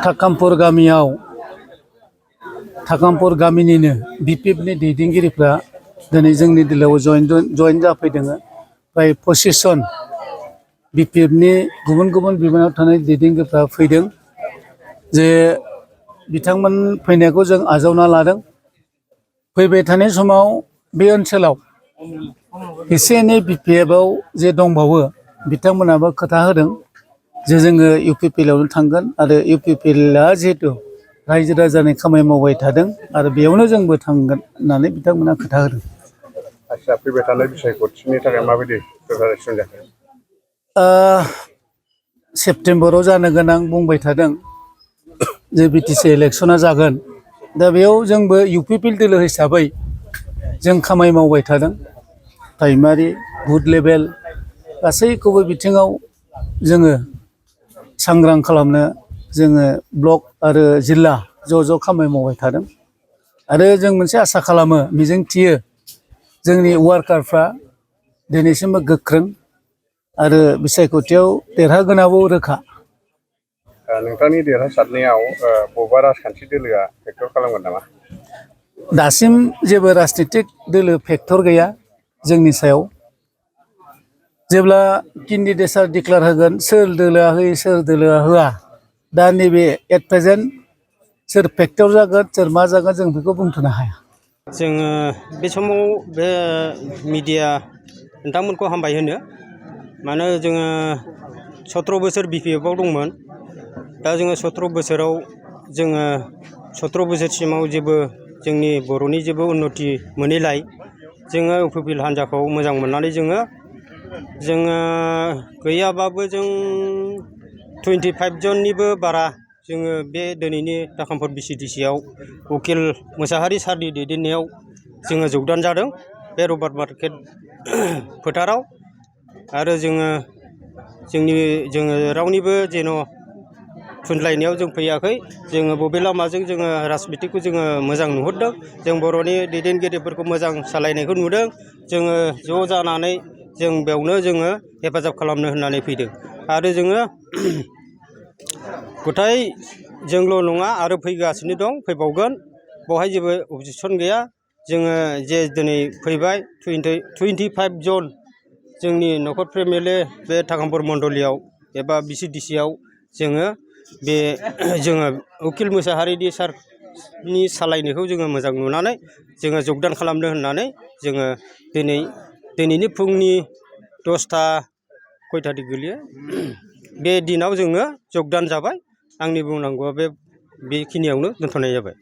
थाकामपुर गामिनिनो बिपिएफनि दैदेनगिरिफ्रा दिनै जोंनि दिल्लीयाव जयेन जाफैदों। फ्राय 25 जन बिपिएफनि गुबुन गुबुन बिबानाव थानाय दैदेनगिरिफ्रा फैदों जे बिथांमोन फैनायखौ जों आजावना लादों। फैबाय थानाय समाव बे ओनसोलाव एसे एनै बिपिएफआव जे दंबावो बिथांमोनाबो खोथा होदों जे जोङो इउपिपिएलआवनो थांगोन आरो इउपिपिएलआ जिहेतु रायजो राजानि खामानि मावबाय थादों आरो बेयावनो जोंबो थांगोन होननानै बिथांमोना खोथा होदों। आच्छा, फैबाय थानाय बिसायख'थिनि थाखाय माबायदि प्रिपारेसन जाखो? सेप्तेम्बराव जानो गोनां बुंबाय थादों जे बिटिसि इलेक्सना जागोन। दा बेयाव जोंबो इउपिपिएल दोलो हिसाबै जों खामानि मावबाय थादों। प्राइमारि बुथ लेभेल गासैखौबो बिथिङाव जोङो सांग्रां खालामनो जोङो ब्लक आरो जिल्ला ज' खामानि मावबाय थादों आरो जों मोनसे आसा खालामो, मिजिंथियो जोंनि वार्कारफ्रा दिनैसिमबो गोख्रों आरो बिसायख'थियाव देरहागोनाबो रोखा। नोंथांनि देरहासारनायाव बबेबा राजखान्थि दोलोआ फेक्टर खालामगोन नामा? दासिम जेबो राजनितिक दोलो फेक्टर गैया जोंनि सायाव। जेब्ला केन्डिडेटआ डिक्लेयार होगोन सोर दोलोआ होयो सोर दोलोआ होआ, दा नैबे एट प्रेजेन्ट सोर फेक्टर जागोन सोर मा जागोन जों बेखौ बुंथ'नो हाया। जोङो बे समाव बे मिडिया नोंथांमोनखौ हामबाय होनो, मानो जोङो 17 बोसोर बिपिएफआव दंमोन। दा जोङो 17 बोसोराव जोङो 17 बोसोरसिमाव जेबो जोंनि बर'नि जेबो उन्नति मोनैलाय जोङो इउपिपिएल हान्जाखौ मोजां मोननानै जोङो गैयाबाबो जों 25 जननिबो बारा जोङो बे दिनैनि थाकामपुर बिसिडिसिआव उकिल मोसाहारि सारनि दैदेननायाव जोङो जगदान जादों बे रबार्ट मार्केट फोथाराव। आरो जोङो रावनिबो जेन' थुनलायनायाव जों फैयाखै। जोङो बबे लामाजों जोङो राजनितिखौ जोङो मोजां नुहुरदों, जों बर'नि दैदेनगिरिफोरखौ मोजां सालायनायखौ नुदों। जोङो ज' जानानै जों बेयावनो जोङो हेफाजाब खालामनो होननानै फैदों आरो जोङो गथाय जोंल' नङा आरो फैगासिनो दं, फैबावगोन, बेवहाय जेबो अबजेक्सन गैया। जोङो जे दिनै फैबाय 25 जन जोंनि नखर एमएलए बे थाकामपुर मण्डलियाव एबा बिसिडिसिआव जोङो उकिल मोसाहारिनि सारनि सालायनायखौ जोङो मोजां नुनानै जोङो जगदान खालामनो होननानै जोङो दिनैनि फुंनि 10ता खयथा दिन गोलैयो बे दिनाव जोङो जगदान जाबाय। आंनि बुंनांगौआ बेखिनियावनो दोनथ'नाय जाबाय।